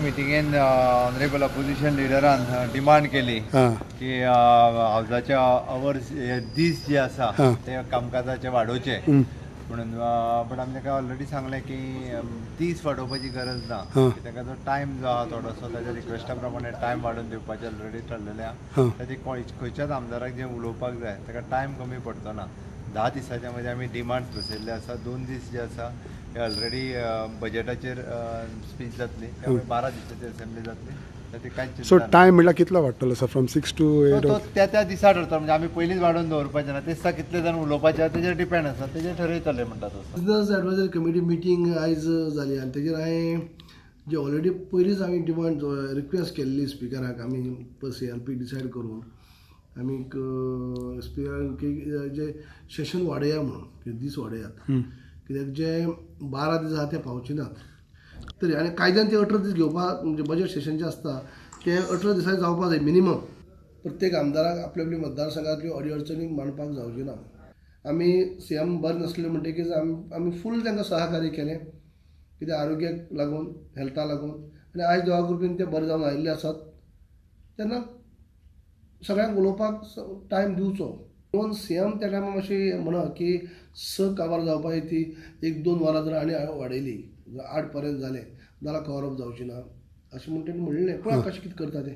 मिटिंगेन honourable opposition लिडरान demand केली की हावजाचे hours, दीस जे आसा ते कामकाजाचे वाडोवचे म्हणून. बट आमी ताका ऑलरेडी सांगलें की दीस वाडोवपाची गरज ना, ताका जो टायम जो आहा थोडोसो ताच्या रिक्वेस्टा प्रमाणे टायम वाडोवन दिवपाचें ऑलरेडी ठरलेलें आहा. ताची खंयच्याच आमदाराक जें उलोवपाक जाय ताका टायम कमी पडचो ना. 10 दिसाच्या मदीं आमी डिमांड्स बसयल्ले आसा. 2 दीस जे आसा हे ऑलरेडी बजेटाचेर स्पीच जातली, त्यामुळे 12 दिसाची असेंब्ली जातली. सो टायम म्हणल्यार कितलो वाडटलो सर, फ्रॉम 6 to 8? तो त्या त्या दिसा ठरता, म्हणजे आमी पयलींच वाडोवन दवरपाचें ना, ते दिसा कितले जाण उलोवपाचे तेजेर डिपेंड आसा, तेजेर ठरयतले म्हणटा तसो. बिजनस एडवायजरी कमिटी मिटींग आयज जाली आनी तेजेर हांवें जे ऑलरेडी पयलींच हांवें डिमांड रिक्वेस्ट केल्ली स्पिकराक, आमी CRP decide करून आमी स्पिकराक की जे सेशन वाडया म्हणून, दीस वाडयात, कित्याक जे 12 दीस आहा ते पावचे नात तरी. आनी कायद्यान ते 18 दीस घेवपाक, म्हणजे बजेट सेशन जे आसता ते 18 दिसांनी जावपाक जाय मिनिमम. प्रत्येक आमदाराक आपल्या आपल्या मतदारसंघांतल्यो अडी अडचणी मांडपाक जावच्यो ना. आमी CM बरें नासले म्हणटकीच आमी फूल तांकां सहकार्य केलें, कित्याक आरोग्याक लागून, हेल्थाक लागून. आनी आयज देवा कृपेन ते बरे जावन आयिल्ले आसात, तेन्ना सगळ्यांक उलोवपाक टायम दिवचो. इवन CM त्या टायमार मातशी म्हणा की 6 काबार जावपाची ती 1-2 वरां जर आनी वाडयली, 8 पर्यंत जालें जाल्यार कवर अप जावची ना अशें म्हण तेणी म्हणलें. पळय कशें कितें करता तें.